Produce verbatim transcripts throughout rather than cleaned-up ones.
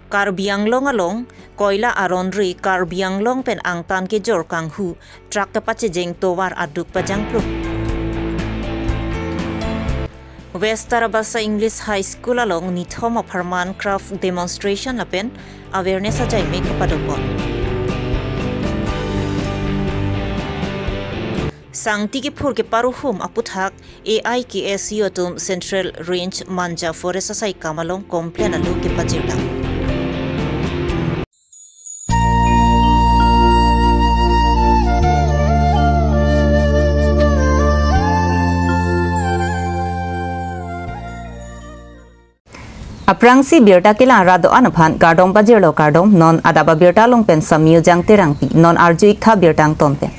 Karbi Anglong along koila aron-re Karbi Anglong pen angtan kejor kanghu truck kepachejeng tovar aduk pajangplung. West Tarabasa English High School along nithom apharman craft demonstration lapen awareness ajaimek kepadopon. Sangti kephur keparuhum aputhak A I K S U atum Central Range Manja Forest asaikam along complain alu kepajirdam. Aphrangsi birta kelang rat do-an aphan kardom pajirlo kardom, non adap abirta along pen Samyu Jang Terangpi, non arju-ik tha birta angton pen.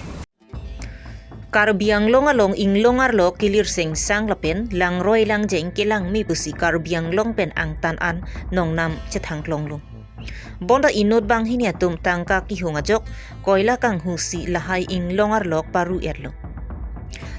Karbi Anglong along inglong arlo kelir sengsang lapen langroi langjeng kelang me pusi Karbi Anglong pen angtan an nongnam chethangklonglo. Bonta inut banghini atum tangka kehung ajok koila kanghusi lahai inglong arlo paru-etlo.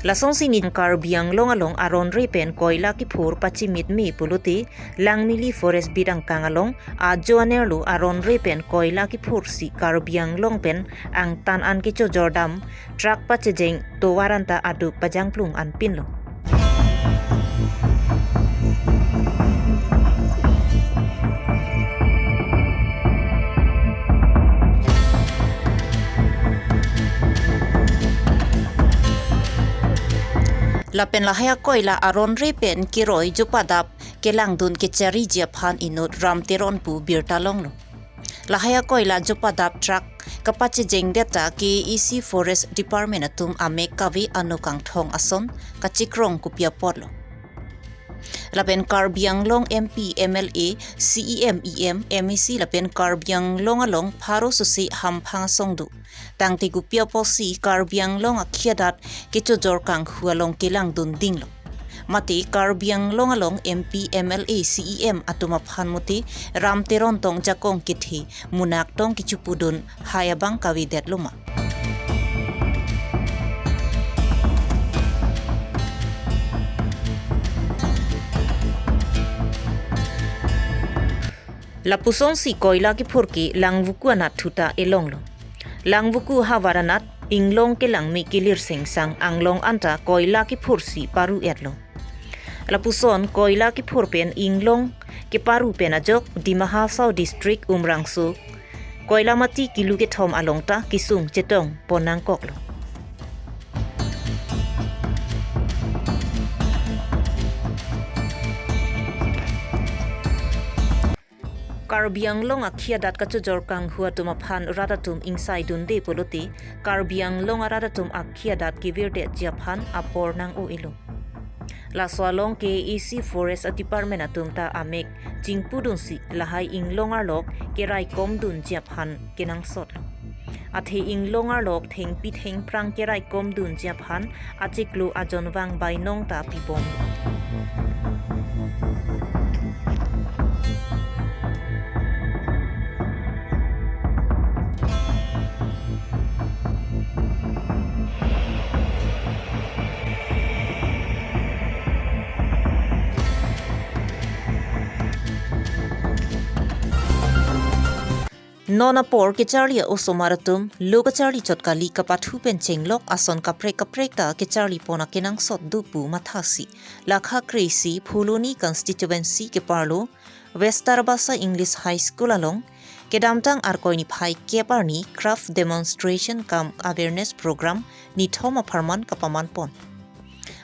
Lasonsi ne Karbi Anglong along aron-re pen koila kephur pachimit me pulote Langmili Forest bidang kang along ajo anerlo aron-re pen koila kephursi Karbi Anglong pen angtan an kechojordam truck pachejeng tovar anta aduk pajangplung anpinlo. Lapen lahai akoila aron-re pen keroi jopadap kelangdun kechariji aphan inut Ram Teron pu birta longlo. Lahai akoila jopadap truck kapachejengdet ta K A A C Forest Department atum amek kave ano kangthong ason kachikrong kopi apotlo. Lapen Karbi Anglong M P, M L A, C E M, E M, M A C lapen Karbi Anglong along pharo sose hamphang asong do. Tangte kopi apotsi Karbi Anglong akhei adat kechojor kanghu along kelangdun dinglo. Mate Karbi Anglong along M P, M L A, C E M atum aphan mate Ram Teron tong jakong kethe munak tong kechipudun hai abang kavedet loma. Lapusonsi koila kephur ke Langvoku anat thuta elonglo. Langvoku havar anat inglong kelang me kelir sengsang anglong anta koila kephursi paru-etlo. Lapuson koila kephur pen inglong keparu pen ajok Dima Hasao District Umrangso Koilamati kilo kethom along ta kesung chetong pon nangkoklo. Karbi Anglong akhei adat kachojor kanghu atum aphan rat atum ingsaidunde pulote Karbi Anglong arat atum akhei adat kevirdetji aphan apor nang-o-elo. Laso along K A A C Forest Department atum ta amek chingpudunsi lahai inglong arlok keraikomdunji aphan kenangsotlo. Athe inglong arlok thengpi thengphrang keraikomdunji aphan achiklo ajonvang bainong ta pibom. Non apor kecharli a-osomar atum lo kacharli chot kali kapathu pen chenglok ason kaprek kaprek ta kecharli pon akenangsot do pu mathasi, lakha kre-isi Phuloni constituency keparlo West Tarabasa English High School along kedamtang Arkoi niphai kep arni craft demonstration cum awareness program nithom apharman kapaman pon.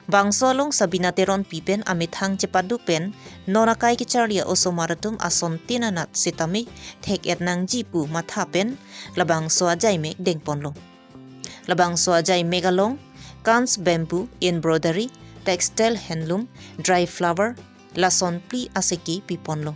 Bangso along Sabina Teronpi pen amethang chepaduk pen non akai kecharli a-osomar atum ason tin anat setame thek-et nangji pu matha pen labangso ajaimek dengponlo. Labangso ajaimek along Kans Bamboo Embroidery, Textile Handloom, Dry Flower, lason phli aseki piponlo.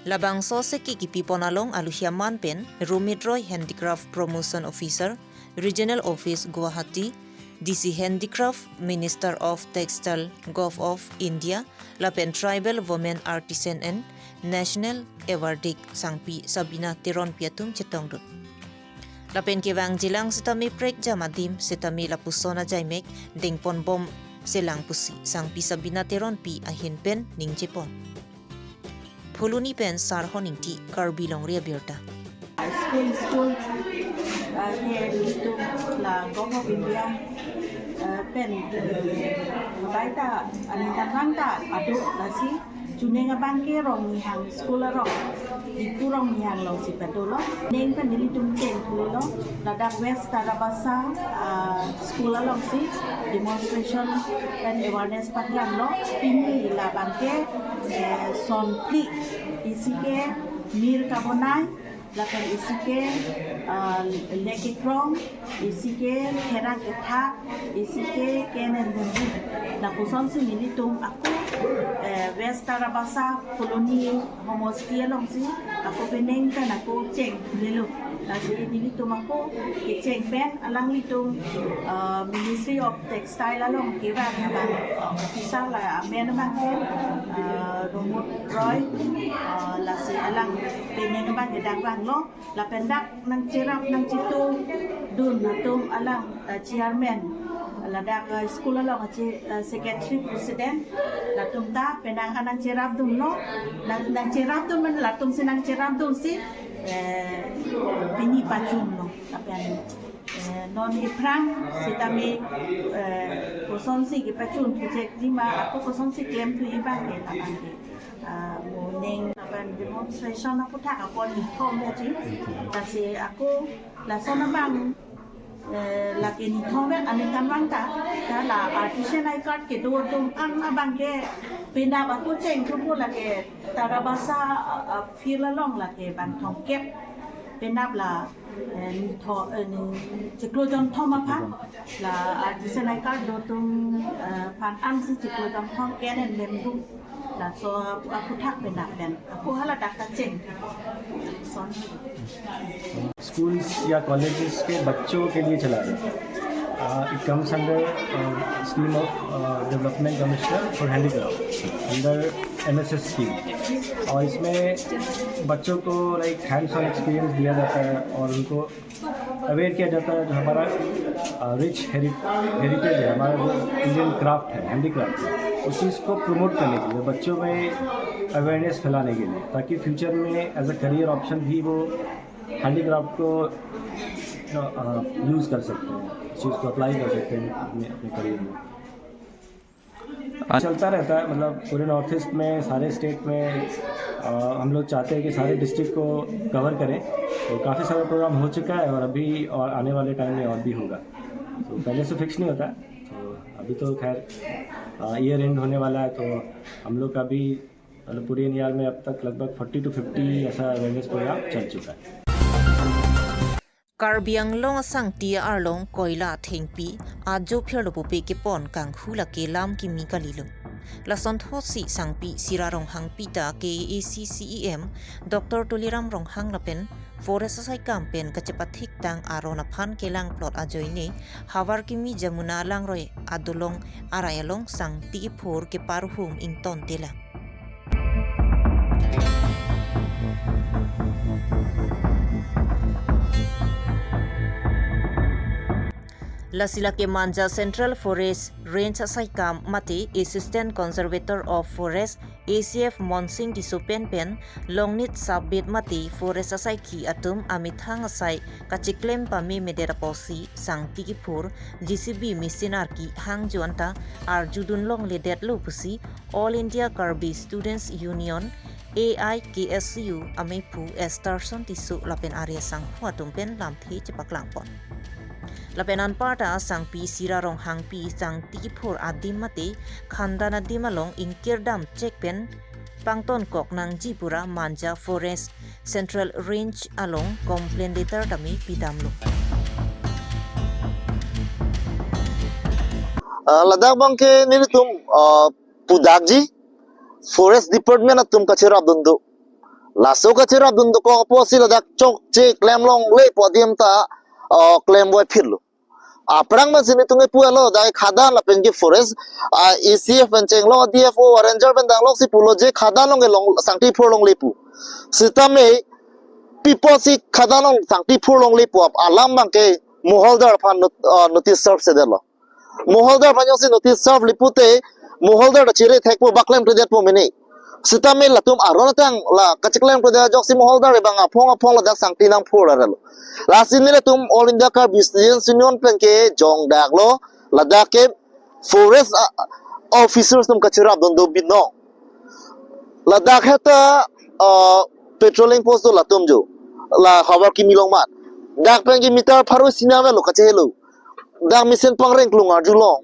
Labangso aseki kipipon along aluhi aman pen Rumit Roy Handicraft Promotion Officer, Regional Office Guwahati, D C Handicraft, Minister of Textile, Govt. Of India, lapen Tribal Women Artisan and National Awardee Sangpi Sabina Teronpi atum chetongdun. Lapen kevangjilang setame prekjam adim setame lapuson ajaimek dengponbom selang pusi Sangpi Sabina Teronpi ahin pen ningjepon. Phuloni pen Sarhon Ingti, Karbi Longri Abirta. School, school, uh, here itu la Govt. Of India, uh, pen, uh, baita, aningkanvang ta ado lasi, chuning abangke Rongnihang school arong, Diphu Rongnihang alongsi padolo. Ning pen nelitum chengthulo, ladak West Tarabasa, uh, school alongsi demonstration and awareness paklang lo. Pini labangke, eh, sonphli, isi ke mir kabonai, lapen isi ke, ah, lek kekrong, isi ke pherang kethak, isi ke kenen bumbu. Lapusonsi nelitum ako, eh, West Tarabasa Phuloni homosti alongsi ako penang pen ako chengthulo. Lasi nelitum ako kecheng pen alanglitum, ah, Ministry of Textile along kevang abang, ah, officer la amen abangke, ah, Romot Roy, ah, lasi alang penang abangke dak vanglo, lapen dak nangcherap nangchetongdun atum alang, ah, chairman, ladak, ah, school along achi, ah, secretary president, latum ta penang anangcherapdunlo, nang, nangcherapdun man latumsi nangcherapdunsi, eh, pini pachunlo, lapen eh, non aphrang setame, eh, kosonsi kepachun kechekji ma, ako kosonsi klemthuji abangke labangke. Ah, moning lapen demonstration aphuthak ako nithom ya ji. Lasi ako lason abang, eh, lake nithom ya aningkanvang ta, ta la artisan I card kedo atum an abangke penap ako chengthupo lake Tarabasa, ah, ah, field along lake bang thomkep. Penap la, eh, ni tho, eh, ni chiklo jonthom aphan, la artisan I card do atum, eh, aphan ansi chiklo jonthom kenen bumbu, laso aphuthak penap pen ako hala dak kacheng. Son. Schools या कॉलेजेस के बच्चों के लिए चला रहे हैं। Uh, it comes under, uh, scheme of, uh, Development Commissioner for Handicraft under M S S scheme। और इसमें बच्चों को, like, hands on experience दिया जाता है और उनको अवेयर किया जाता है जो हमारा, uh, rich heri-, heritage है, हमारा जो Indian craft है, handicraft है, उस चीज़ को प्रमोट करने के लिए, बच्चों में अवेयरनेस फैलाने के लिए, ताकि फ्यूचर में एज अ करियर ऑप्शन भी वो हैंडीक्राफ्ट को, अ, यूज़ कर सकते हैं, इस चीज़ को अप्लाई कर सकते हैं अपने, अपने करियर में। चलता रहता है, मतलब, पूरे नॉर्थ ईस्ट में, सारे स्टेट में, अ, हम लोग चाहते हैं कि सारे डिस्ट्रिक्ट को कवर करें। तो काफ़ी सारा प्रोग्राम हो चुका है और अभी और आने वाले टाइम में और भी होगा। तो पहले से फिक्स नहीं होता है, तो अभी तो खैर, अ, ईयर एंड होने वाला है, तो हम लोग का भी, मतलब, पूरे एनईआर में अब तक लगभग फोर्टी टू फिफ्टी ऐसा अवेयरनेस प्रोग्राम चल चुका है। Karbi Anglong asangti arlong koila thengpi ajo phirlo pupe kepon kanghu lake lam kimi kalilo. Lason thotsi Sangpi Sira Ronghangpi ta K A A C C E M Doctor Tuliram Ronghang lapen Forest asaikam pen kachepathik tang aron aphan kelang plot ajoine Havar Kimi Jamuna langroi adolong arai along sangti iphur keparhum ingtonte lang. Lasi lake Manja Central Forest Range asaikam mate Assistant Conservator of Forest A C F Monsing Tisso pen pen Longnit Sub-Beat mate forest asaikhi atum amethang asai kachiklem pamemedet apotsi sangti iphur J C B machine arki hangjo anta arjudun longledetlo pusi All India Karbi Students Union, A I K S U, amephu Esterson Tisso lapen ari asangho atum pen lamthe chepaklangpon. Lapen anparta Sangpi Sira Ronghangpi sangti iphur adim mate khandan adim along ingkirdam chek pen pangtonkok nangji pura Manja Forest Central Range along complaint letter tame pidamlo. Ah, ladak abangke nelitum, ah, pudakji Forest Department atum kacherapdun do. Laso kacherapdun dokok apotsi ladak chokche klem longle pu adim ta, ah, klem voi phirlo. Aphrang ma sini tung kepu alo, dak khadan lapen ke forest, ah, A C F pen chenglok, D F O, ranger pen danglok si pulo je khadan along ke long sangti phurlongle pu. Sitame pi apotsi khadan along sangti phurlongle pu ap alam abang ke Moholdar aphan not-, ah, notice serve sedetlo. Moholdar aphan jongsi notice serve-le pute, Moholdar ta chiri thekpo, ba klemkledetpo mene. Sitame latum aron atang la kacheklemkledet ajoksi Moholdar abang aphong aphong ladak sangti nangphur arelo. Lasi nelitum All India Karbi Students Union pen kejongdaklo, ladak ke forest, ah, officers atum kachirapdun do binong. Ladak heta, ah, patrolling post do latum jo. La havar kimi along mat. Dak pen ke meter pharo isi nang avelo kachehelo. Dak mesen pangreng klung arjulong.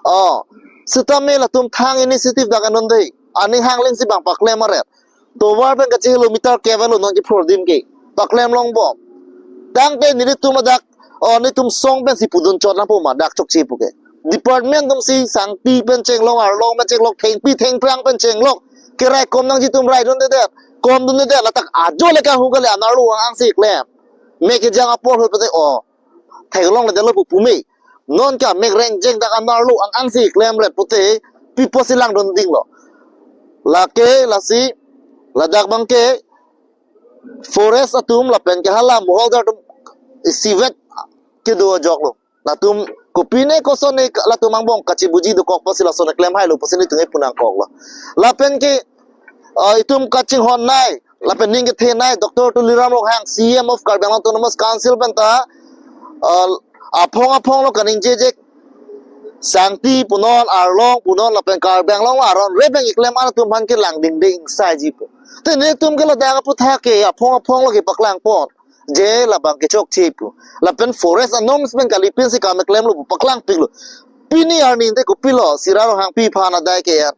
Oh, sitame latum thang initiative dak anun dei. Aning hangleng si bang paklem aret. Tovar pen kachehelo meter kevelo non kephur adim ke. Paklem longbom. Tangte nelitum adak, oh, nelitum song pensi pudun chot nangpo ma dak chokche pu ke. Department atum si sangti pen chenglok, arlong pen chenglok, thengpi thengphrang pen chenglok. Kerai kom nangji atum raidundedet. Komdundedet, ladak ajo le kanghu kali, anerlo ang-angsi klem. Mek kejang apor ahut pute, oh, theklongledetlo pu pume. Non ke mek reng jeng dak anerlo ang-angsi klemret pute, pi apotsi langdun dinglo. Lake, lasi, ladak abang ke forest atum lapen ke hala Moholdar atum isivet kedo ajoklo. Latum kopine kosonne latum angbong kachibuji dokok apotsi lason klem hailo pusi nelitum kepu nangkoklo. Lapen ke, ah, itum kachinghonnei, lapen ning kethenei Doctor Tuliram Ronghang, C E M of Karbi Anglong Autonomous Council pen ta, ah, aphong aphong lo kaningjeje, sangti punon, arlong punon, lapen Karbi Anglong aron re pen keklem an atum aphan ke langdingde ingsaiji pu. Te nelitum ke ladak aputhak ke aphong aphong lo kepaklangpon. Je labang ke chokche pu. Lapen forest a-norms pen kalipin si kam klemlo pu paklangpiklo. Pini arni te kopilo, Sira Ronghangpi aphan adai ke-er,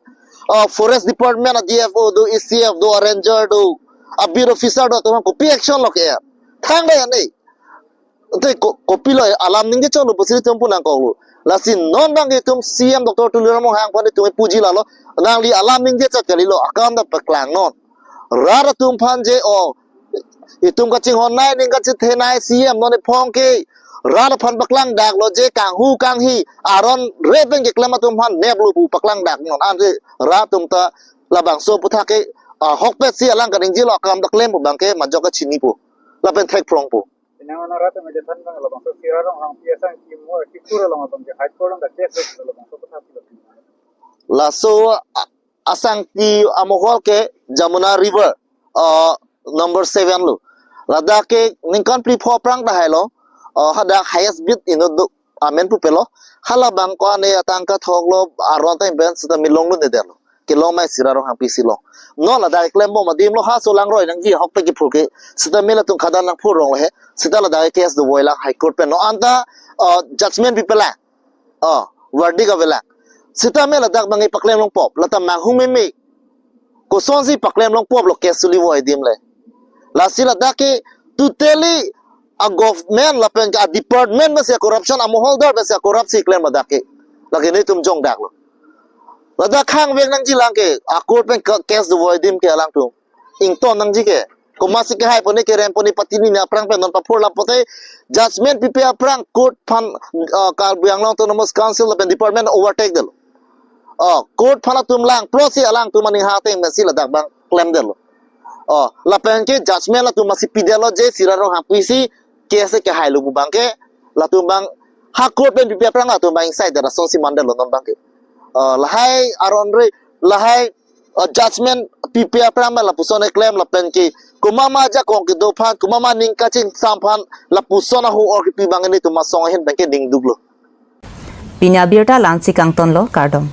ah, forest department a-D F O do, A C F do, a-ranger do, a-beat officer do, atum kopi action lo ke-er? Thang dei ane. Te ko-, kopilo alam ningje chotlo pusi nelitum pu nangkoklo. Lasi non abang ke itum C E M Doctor Tuliram Ronghang aphan itum puji lalo. Nangli alam ningje chot kalilo, akam ta paklangnon. Rat atum aphan je, oh, itum kachinghonnei, ning kachethenei C E M non ephong ke rat aphan paklangdaklo je kanghu kanghi aron re pen keklem atum aphan neplo pu paklangdaknon. Ante rat atum ta labangso aputhak ke, ah, ahokpet si alang kaningjelo, akam ta klem pu abang ke majok kachinipo. Lapen thekphrongpo. Pinang ana rat atum ejethan abang labangso Sira Ronghangpi asangti mo kikur along abang ke High Court along ke case lo, labangso aputhak lo. Laso a-, asangti amohol ke Jamuna River, ah, number seven lo. Ladak ke ningkan phli pho aphrang ta hailo, ah, hadak highest bid inut do amen pupelo. Halabang ko ane atangka thoklo, aron ta imben sita milong lo nedetlo. Kelong mai Sira Ronghangpi si long. Non ladak klembom adim lo, ha so langroi nangji ahokpet kiphur ke. Sitame latum khadan nangphurlongle he. Sita ladak case dovoilang High Court pen non anta, ah, judgment pipelang. Oh, verdict avelang. Sitame ladak abang ke paklem longpop, lata manghumeme. Kosonsi paklem longpoplo case suli voi adim le. Lasi ladak ke totally a-government lapen ke a-department pensi a-corruption, amoholdar pensi a-corrupt si klem ladak ke. Lake nelitum jongdaklo. Ladak khangvek nangjilang ke, a-court pen ke case dovoi adim ke alangtum ington nangji ke. Komatsi kehai pone, kerem pone, patini ni aphrang pen non paphurlap pote, judgment pipe aphrang court aphan, ah, Karbi Anglong Autonomous Council lapen department overtake detlo. Ah, court aphan atum langplot si alangtum aning hateng pensi ladak abang klemdetlo. Ah, lapen ke judgment latum masi pidetlo je Sira Ronghangpi si case kehailo pu abang ke, latum abang ha court pen pipe aphrang latum abang ingsai det asonsi mandetlo non abang ke. Ah, lahai aron re, lahai, ah, judgment pipe aphrang ma lapuson eklem lapen ke komat ma ajakong kedo aphan, komat ma ning kachingsam aphan lapuson ahu or kepi abang nelitum asong ahin pen ke ningduklo. Pini abirta la-ansi kangtonlo, kardom.